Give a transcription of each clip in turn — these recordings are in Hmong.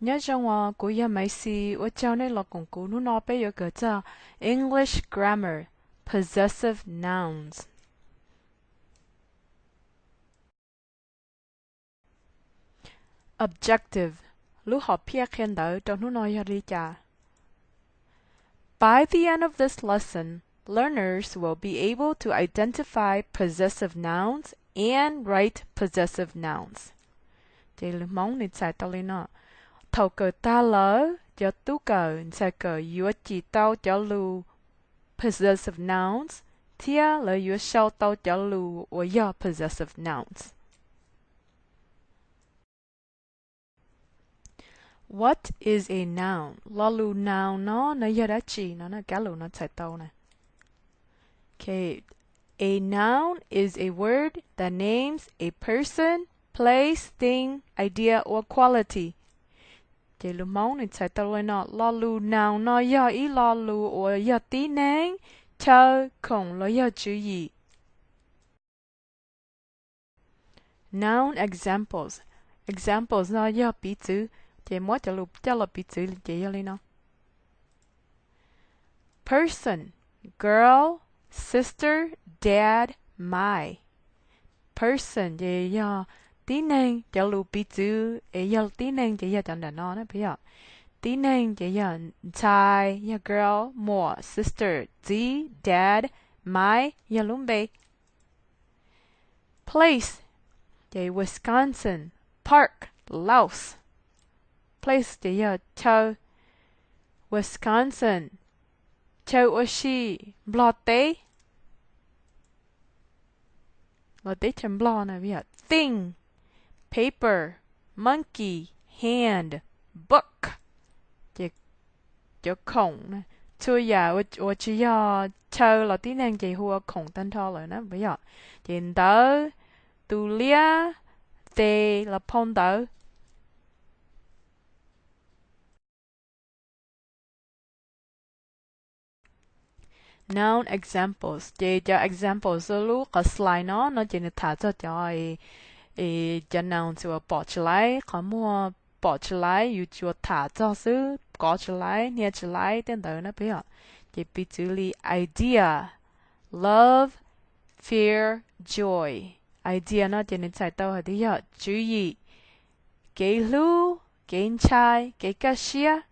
Nyob zoo os, kuv yog Maiv Xis, ua tsaug nej los koom kuv. Hnub no peb yuav kawm txog English grammar, possessive nouns. Objective, lub hom phiaj qhia ntawv rau hnub no yog li cas? By the end of this lesson, learners will be able to identify possessive nouns and write possessive nouns. Ces lus Hmoob nws txhais tau li no: Thaum kawm tag lawm, cov tub kawm ntxhais kawm yuav cim tau cov lus possessive nouns thiab lawv yuav sau tau cov lus uas yog possessive nouns. What is a noun? Lo lus noun no, no yog dab tsi no? Kab lus no txhais tau na. Okay. A noun is a word that names a person, place, thing, idea, or quality. Ces lus Hmoob nws txhais tau li no: lo lus noun no yog ib lo lus uas yog tib neeg, chaw, khoom los yog tswv yim. Noun examples. Examples no yog piv txwv, ces muab cov lus coj los piv txwv ces yog li no: person, girl, sister, dad, my. Person ces yog tib neeg, cov lus piv txwv es yog tib neeg ces yog cov nram no na, puas yog? Tib neeg ces yog ntxhais, yog girl, muam, sister, txiv, dad, my, yog lub npe. Place ces Wisconsin, park, Laos. Place ces yog chaw. Wisconsin, chaw ua si, Nplog teb los teb chaws Nplog na, puas yog? Thing, paper, monkey, hand, book. Ces cov khoom, txhua yam uas tsis yog chaw los tib neeg ces hu ua khoom tag nrho lawm na, puas yog? Ces ntawv, tus liab, tes los phau ntawv. Noun examples, ces cov examples lub qhov slide no, no ces nws tham txog cov, cov nouns uas pom tsis laib, qhov muag pom tsis laib, yus tsuas tham txog xwb, kov tsis laib, hnia tsis laib tej ntawd na, puas yog? Ces piv txwv li idea, love, fear, joy. Idea no ces nws txhais tau hais tias yog tswv yim, kev hlub, kev ntshai, kev kaj siab.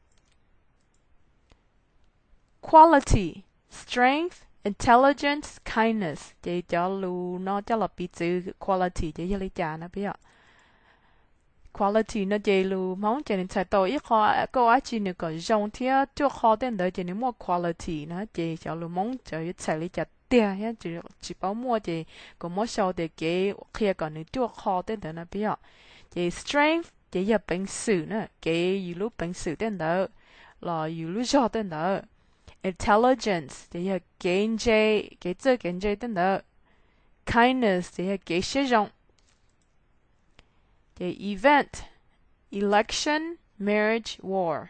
Quality, strength, intelligence, kindness. Ces cov lus no coj los piv txwv quality ces yog li cas na, puas yog? Quality no ces lus Hmoob ces nws txhais tau ib qho, koj ua dab tsi nws kom zoo thiab ruaj khov tej ntawd ces nws muaj quality na. Ces cov lus Hmoob cov yuav txhais li cas tiag thiab tsis paub muaj ces kuv muab sau tias kev qhia kom nws ruaj khov tej ntawd na, puas yog? Ces strength ces yog peev xwm na, kev yus lub peev xwm tej ntawd los yus lub zog tej ntawd. Intelligence ces yog kev ntse, kev txawj kev ntse tej ntawd. Kindness ces yog kev siab zoo. Ces event, election, marriage, war.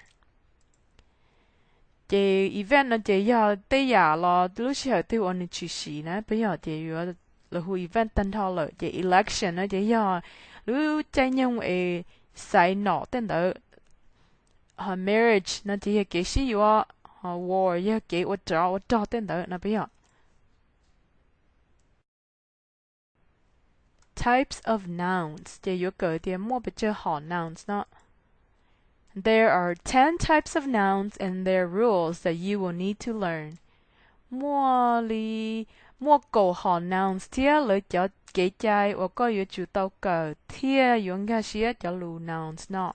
Ces event no ces yog tej yam los lub sij hawm twg uas nws tshwm sim na, puas yog? Ces yuav los hu event tag nrho lawm. Ces election no ces yog lub caij nyoog es xaiv nom tej ntawd. Ho marriage no ces yog kev sib yuav, ho war yog kev ua rov ua rog tej ntawd no, puas yog? Types of nouns, ces yuav kawm tias muaj pes tsawg hom nouns no. There are ten types of nouns and their rules that you will need to learn. Muaj li, muaj kaum hom nouns thiab lawv cov kev cai uas koj yuav tsum tau kawm thiaj yuav nkag siab cov lus nouns no.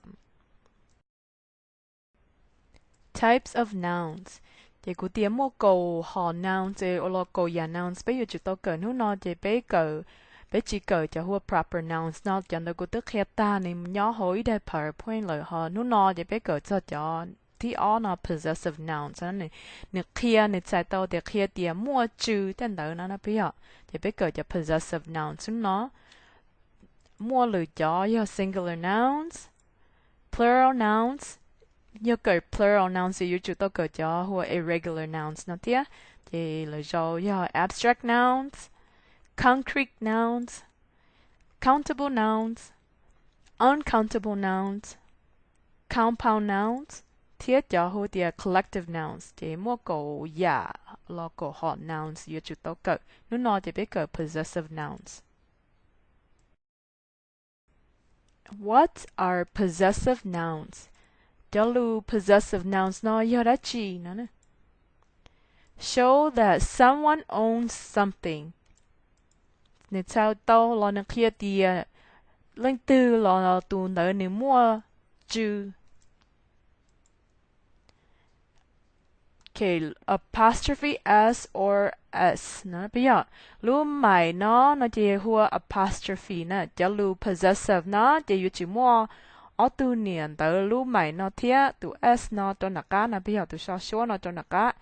Types of nouns. Ces kuv tias muaj kaum hom nouns es uas los kaum yam nouns peb yuav tsum tau kawm hnub no ces peb kawm, peb tsis kawm cov hu ua proper nouns no, cov ntawd kuv twb qhia tag, nws nyob hauv ib daim PowerPoint lawm, ho hnub no ces peb kawm txog cov thib ob no, possessive nouns. Nws qhia, nws txhais tau tias qhia tias muaj tswv tej ntawd no, puas yog? Ces peb kawm cov possessive nouns xwb no. Muaj lwm cov yog singular nouns, plural nouns. Yog kawm plural nouns ces yuav tsum tau kawm cov hu ua irregular nouns no thiab. Ces lwm zaus yog abstract nouns, concrete nouns, countable nouns, uncountable nouns, compound nouns thiab cov hu tias collective nouns, ces muaj kaum yam los kaum hom nouns yuav tsum tau kawm. Hnub no ces peb kawm possessive nouns. What are possessive nouns? Cov lus possessive nouns no yog dab tsi no? Show that someone owns something. Nws txhais tau los nws qhia tias leej twg los tus ntawd nws muaj tswv. Apostrophe s or s no peb yog lub my no no ces hu ua apostrophe na. Cov lus possessive no ces yuav tsum muaj ob tug niam ntawv lub my no thiab tus s no rau nram qab no peb yog tus so suab no rau nram qab,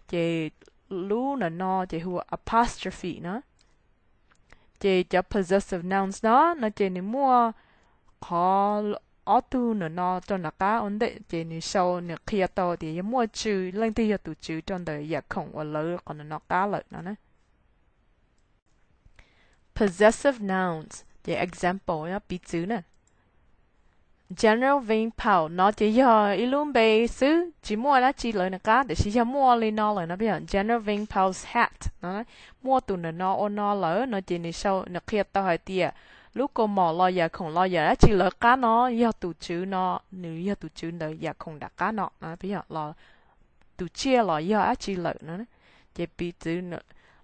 ces lub ntawm no ces hu ua apostrophe na. Ces cov possessive nouns no no ces nws muaj qhov ob tug ntawm no rau nram qab ua ntej ces nws sau nws qhia tau tias yog muaj tswv leej twg yog tus tswv rau ntawm yam khoom uas lawv qhov ntawm no qab lawm no na. Possessive nouns ces example yog piv txwv na. General Ving Pau no ces yog ib lub npe xwb tsis muaj dab tsi lawv nws qab, tiam sis yog muaj li no lawm no peb yog General Ving Pau's hat no, muaj tus ntawm no ua no lawm no ces nws sau nws qhia tau hais tias lub kaus mom los yam khoom los yam dab tsi lawv qab no yog tus tswv no, nws yog tus tswv ntawm yam khoom nram qab no no peb yog los tus tsiaj los yog dab tsi lawm no. Ces piv txwv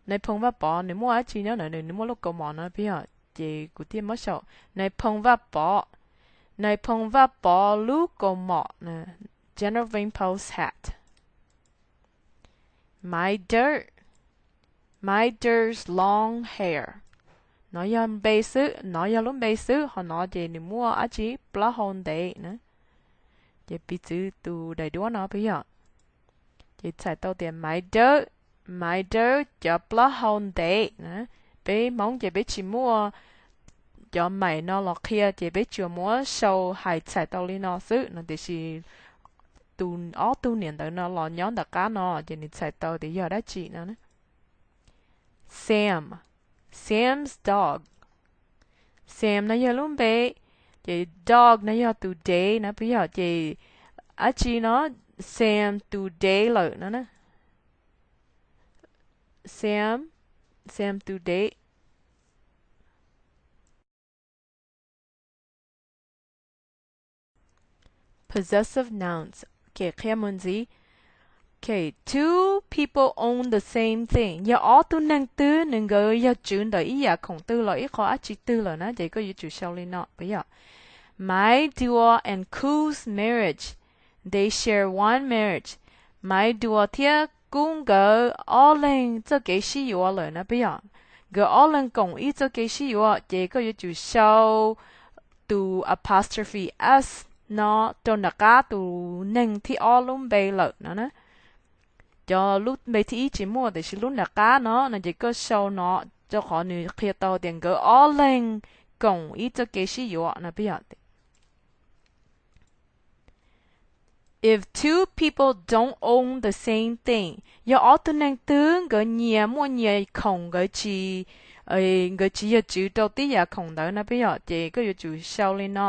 Nais Phoo Vaj Pov nws muaj dab tsi nyob ntawm nws, nws muaj lub kaus mom no peb yog, ces kuv thiaj muab sau Nais Phoo Vaj Pov, Nais Phoo Vaj Pov lub kaus mom, General Ving Pau's hat. My dirt, my dirt's long hair. No yog npe xwb, no yog lub npe xwb, ho no ces nws muaj dab tsi plaub hau ntev na. Ces piv txwv tus daim duab no peb yog, ces txhais tau tias my dirt, my dirt cov plaub hau ntev na. Peb Hmoob ces peb tsis muaj cov my no los qhia ces peb tsuas muab sau hais txhais tau li no xwb no, tiam sis tus ob tug niam ntawv no los nyob ntawm qab no ces nws txhais tau tias yog dab tsi no. Sam, Sam's dog. Sam no yog lub npe, ces dog no yog tus dev no peb yog, ces dab tsi no, Sam tus dev lawm no na. Sam, Sam tus dev. Possessive nouns, qhia mus ntxiv. Two people own the same thing, yog ob tug neeg twg nws nkawd yog tswv ntawm ib yam khoom twg los ib qho dab tsi twg lawm na, ces koj yuav tsum sau li no peb yog, My Duo and Ku's marriage, they share one marriage. My Duo thiab Kub nkawd ob leeg txoj kev sib yuav lawm na peb yog, nkawd ob leeg koom ib txoj kev sib yuav, ces koj yuav tsum sau tus apostrophe s no rau nram qab tus neeg thib ob lub npe lawm no na. Cov lub npe thib ib tsis muaj, tiam sis lub nram qab no no ces koj sau no, rau qhov nws qhia tau tias nkawd ob leeg koom ib txoj kev sib yuav no peb yog. If two people don't own the same thing, yog ob tug neeg twg nkawd nyias muaj nyias khoom, nkawd tsis, nkawd tsis yog tswv rau tib yam khoom ntawd no peb yog, ces koj yuav tsum sau li no,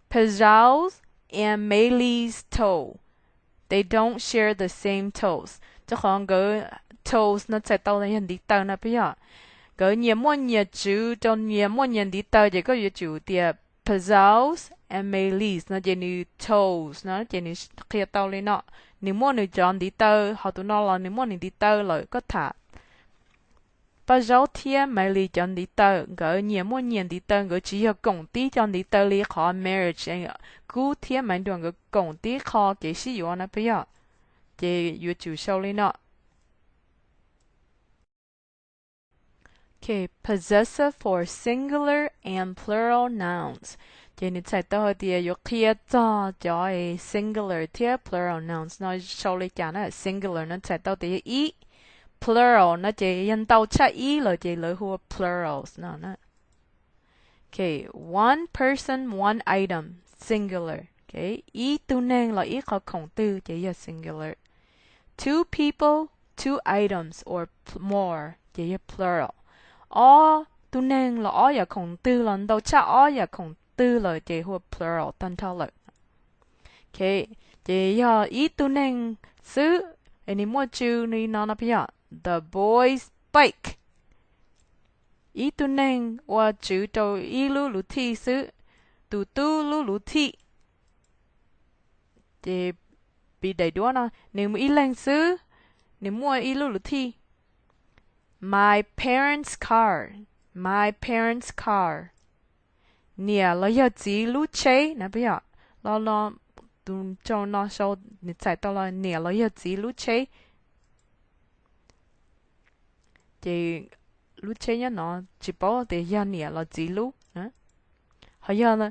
Pazau and Meili's toe, they don't share the same toes. Rau qhov nkawd toes no txhais tau yog ntiv taw no peb yog, nkawd nyias muaj nyias tswv rau nyias muaj nyias ntiv taw, ces koj yuav tsum tias Pazau and Meili's no ces nws toes no ces nws qhia tau li no, nws muaj nws cov ntiv taw, ho tus no los nws muaj nws ntiv taw lawm. Koj tham Paj Zaub thiab Maiv Lis cov ntiv taw, nkawd nyias muaj nyias ntiv taw, nkawd tsis yog koom tib co ntiv taw li qhov marriage, Kub thiab Maiv Nruas nkawd koom tib qho kev sib yuav na peb yog, ces yuav tsum sau li no. Possessive for singular and plural nouns, ces nws txhais tau hais tias yuav qhia txog cov singular thiab plural nouns no sau li cas na. Singular no txhais tau tias yog ib, plural no ces yog ntau tshaj ib lawm ces lawv hu ua plurals no. One person, one item, singular. Ib tug neeg los ib qho khoom twg ces yog singular. Two people, two items or more ces yog plural. Ob tug neeg los ob yam khoom twg los ntau tshaj ob yam khoom twg lawm ces hu ua plural tag nrho lawm. Ok, ces yog ib tug neeg xwb, es nws muaj tswv li no no peb yog the boys' bike. Ib tug neeg ua tswv rau ib lub luv thij xwb, tus tub lub luv thij. Ces piv daim duab no, nws ib leeg xwb, nws muaj ib lub luv thij. My parents' car, my parents' car. Niam los yog txiv lub tsheb na peb yog, los no tus no sau, nws txhais tau los niam los yog txiv lub tsheb. Ces lub tsheb nyob no tsis paub tias yog niam los txiv lub. Ho yog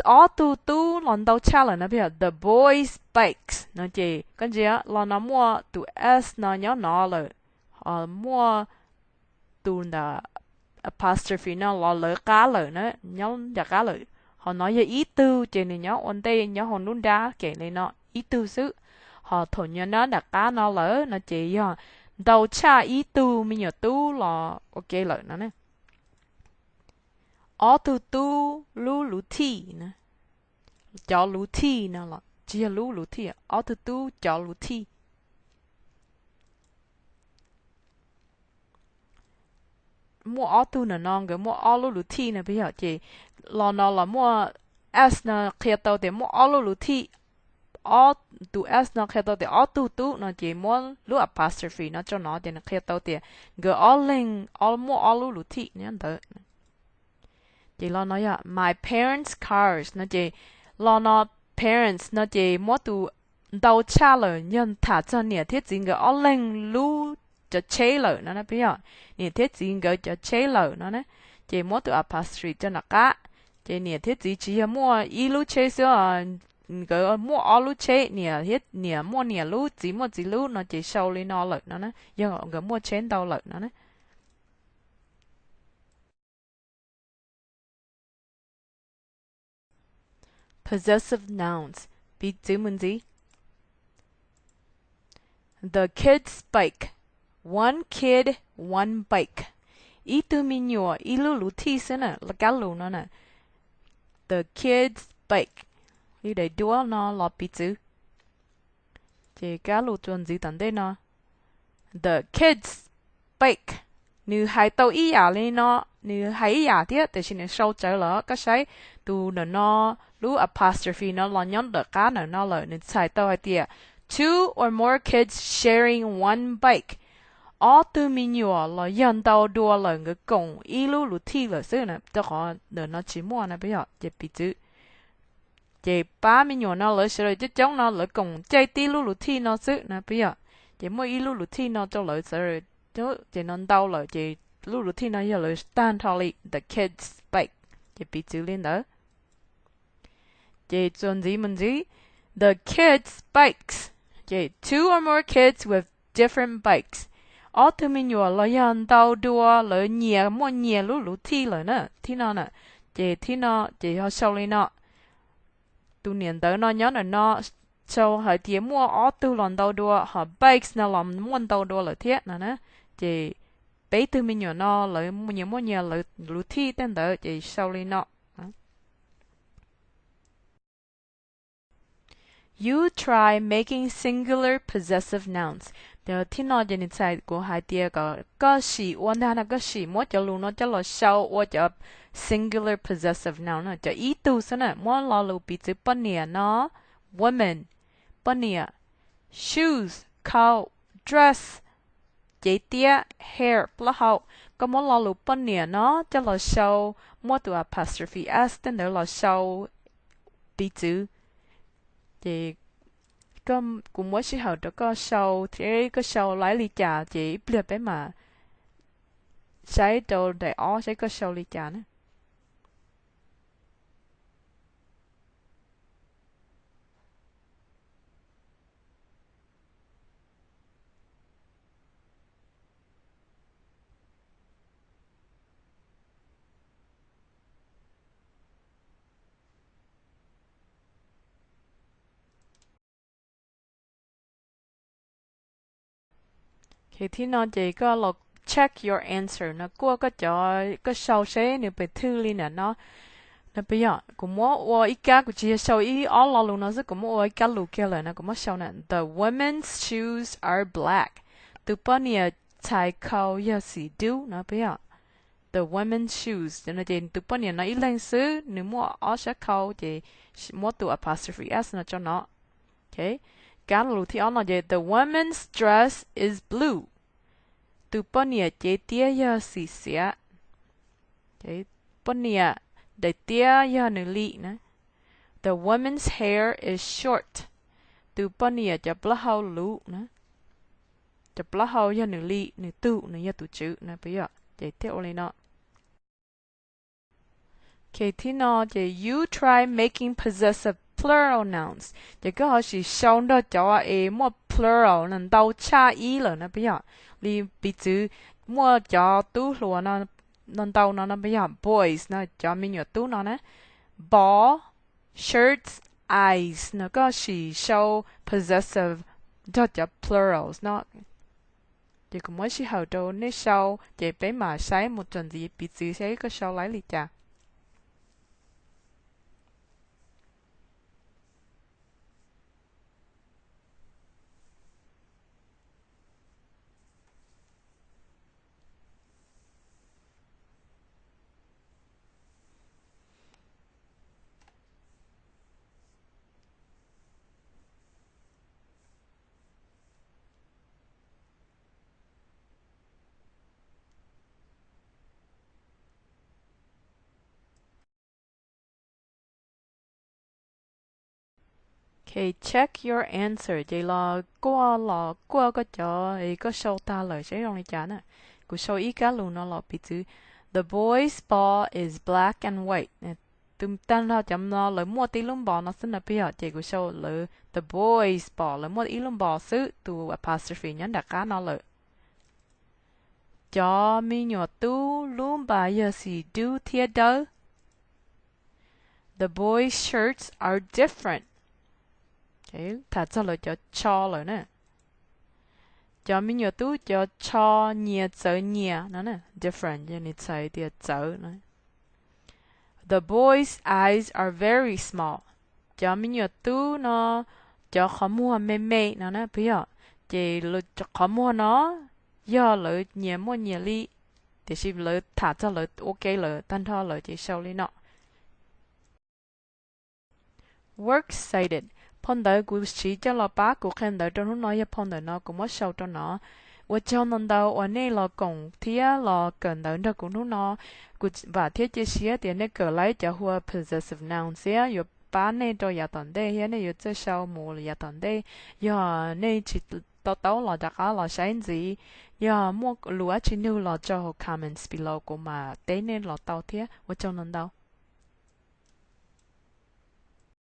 ob tug tub los ntau tshaj lawm no peb yog the boys' bikes no ces koj ntsia los no muaj tus s no nyob no lawm, ho muaj tus ntawm apostrophe no los lawv qab lawm na, nyob nram qab lawm. Ho no yog ib tug ces nws nyob ua ntej nyob hauv lub nrab kem li no ib tug xwb. Ho thaum nyob nram qab no lawm no ces yog ntau tshaj ib tug me nyuam tub los ua ke lawm no ne. Ob tug tub lub luv thij na, cov luv thij no los tsis yog lub luv thij, ob tug tub cov luv thij. Muaj ob tug ntawm no nkawd muaj ob lub luv thij no peb yog ces los no los muaj s no qhia tau tias muaj ob lub luv thij. Ob, tus s no qhia tau tias ob tug tub no ces muab lub apostrophe no rau no ces nws qhia tau tias nkawd ob leeg muaj ob lub luv thij nyob ntawd. Ces los no yog my parents' cars no ces los no parents no ces muab tus ntau tshaj lawm yog tham txog niam thiab txiv nkawd ob leeg lub cov tsheb lawm no peb yog niam thiab txiv nkawd cov tsheb lawm no na. Ces muab tus apostrophe rau nram qab. Ces niam thiab txiv tsis yog muaj ib lub tsheb xwb, nkawd muaj ob lub tsheb, niam thiab niam muaj niam lub, txiv muaj txiv lub no ces sau li no lawm no na, yog nkawd muaj tsheb ntau lawm no na. Possessive nouns, piv txwv mus ntxiv. The kids' bike. One kid, one bike. Ib tug me nyuam ib lub luv thij xwb na, kab lus no na. The kids' bike. Li daim duab no los piv txwv. Ces kab lus txuas ntxiv tom ntej no, the kids' bike. Nws hais tau ib yam li no, nws hais ib yam thiab tiam sis nws sau tsawv lawm. Koj saib tus ntawm no, lub apostrophe no los nyob ntawm qab ntawm no lawm, nws txhais tau hais tias two or more kids sharing one bike. Ob tug me nyuam los yog ntau dua lawm nkawd koom ib lub luv thij lawm xwb na, rau qhov ntawm no tsis muaj no peb yog ces piv txwv. Ces pab me nyuam no lawv sawv daws coob coob no lawv koom caij tib lub luv thij no xwb no peb yog. Ces muaj ib lub luv thij no rau lawv sawv daws, ces no ntau lawm ces lub luv thij no yog lawv tag nrho li, the kids' bike. Ces piv txwv li ntawd. Ces txuas ntxiv mus ntxiv, the kids' bikes. Ces two or more kids with different bikes. Ob tug me nyuam los yog ntau dua lawv nyias muaj nyias lub luv thij lawm na, thib no na. Ces thib no ces yog sau li no. Tus niam ntawv no nyob ntawm no sau hais tias muaj ob tug los ntau dua, ho bikes no los muaj ntau dua lawm thiab no na. Ces peb tug me nyuam no lawv nyias muaj nyias lawv luv thij tej ntawd ces sau li no. You try making singular possessive nouns. Ces thib no ces nws txhais kuv hais tias kom koj sim ua ntag no, koj sim muab cov lus no coj los sau ua cov singular possessive noun no, cov ib tug xwb na, muab lo lus piv txwv poj niam no, woman, poj niam, shoes, khau, dress, cev tiab, hair, plaub hau. Koj muab lo lus poj niam no coj los sau, muab tus apostrophe s tej ntawd los sau piv txwv. Ces kuv muab sij hawm rau koj sau thiab koj sau laib li cas ces ib pliag peb mam saib rau daim ob saib koj sau li cas na. Ces thib no ces koj los check your answer no, kuaj koj cov koj sau seb nws pem thwj li ntawm no. Peb yog kuv muab ua ib kab, kuv tsis yog sau ib ob lo lus no xwb, kuv muab ua ib kab lus kiag lawm no, kuv muab sau na: The women's shoes are black. Tus poj niam txhais khau yog xim dub no peb yog. The women's shoes no ces tus poj niam no ib leeg xwb, nws muaj ob sab khau ces muab tus apostrophe s no tso no. Kab lus thib ob no ces the woman's dress is blue. Tus poj niam cev tiab yog xim xiav. Poj niam daim tiab yog nws li na. The woman's hair is short. Tus poj niam cov plaub hau luv na. Cov plaub hau yog nws li, nws tug, nws yog tus tswv na peb yog. Ces thiaj ua li no. Ces thib no ces you try making possessive plural nouns. Ces koj ho sim sau nrog cov es muaj plural no ntau tshaj ib lawm no peb yog. Li piv txwv muaj cov tub hluas no ntau no no peb yog boys no, cov me nyuam tub no na. Ball, shirts, eyes no koj sim sau possessive nrog cov plurals no. Ces kuv muab sij hawm rau nej sau ces peb mam saib mus txog ntxiv piv txwv saib koj sau laib li cas. Okay, check your answer, ces los kuaj los kuaj koj cov es koj sau tag lawm saib zoo li cas na. Kuv sau ib kab lus no los piv txwv: The boys' ball is black and white. Tus tag nrho cov no lawv muaj tib lub npo no xwb no peb yog, ces kuv sau lawv the boys' ball lawv muaj ib lub npo xwb, tus apostrophe nyob nram qab no lawm. Cov me nyuam tub lub npas yog xim dub thiab dawb. The boys' shirts are different. Tham txog lawv cov tsho lawm na. Cov me nyuam tub cov tsho nyias txawv nyias no, different yog nws txhais tias txawv no. The boys' eyes are very small. Cov me nyuam tub no cov qhov muag me me no na peb yog, ces qhov muag no yog lawv nyias muaj nyias li, tiam sis lawv tham txog lawv ua ke lawm tag nrho lawm ces sau li no. Works cited. Phau ntawv kuv siv coj los pab kuv qhia ntawv rau hnub no yog phau ntawv no kuv muab sau rau no. Ua tsaug ntau ntau uas nej los koom thiab los kawm ntawv nrog kuv hnub no. Kuv vam thiab cia siab tias nej kawm laib cov hu ua possessive nouns thiab yuav pab nej rau yav tom ntej thiab nej yuav txawj sau mus yav tom ntej. Yog nej tsis to taub los rov qab los saib ntxiv. Yog muaj lus dab tsi nug los tso hauv comments below kuv mam teb nej los tau thiab. Ua tsaug ntau ntau.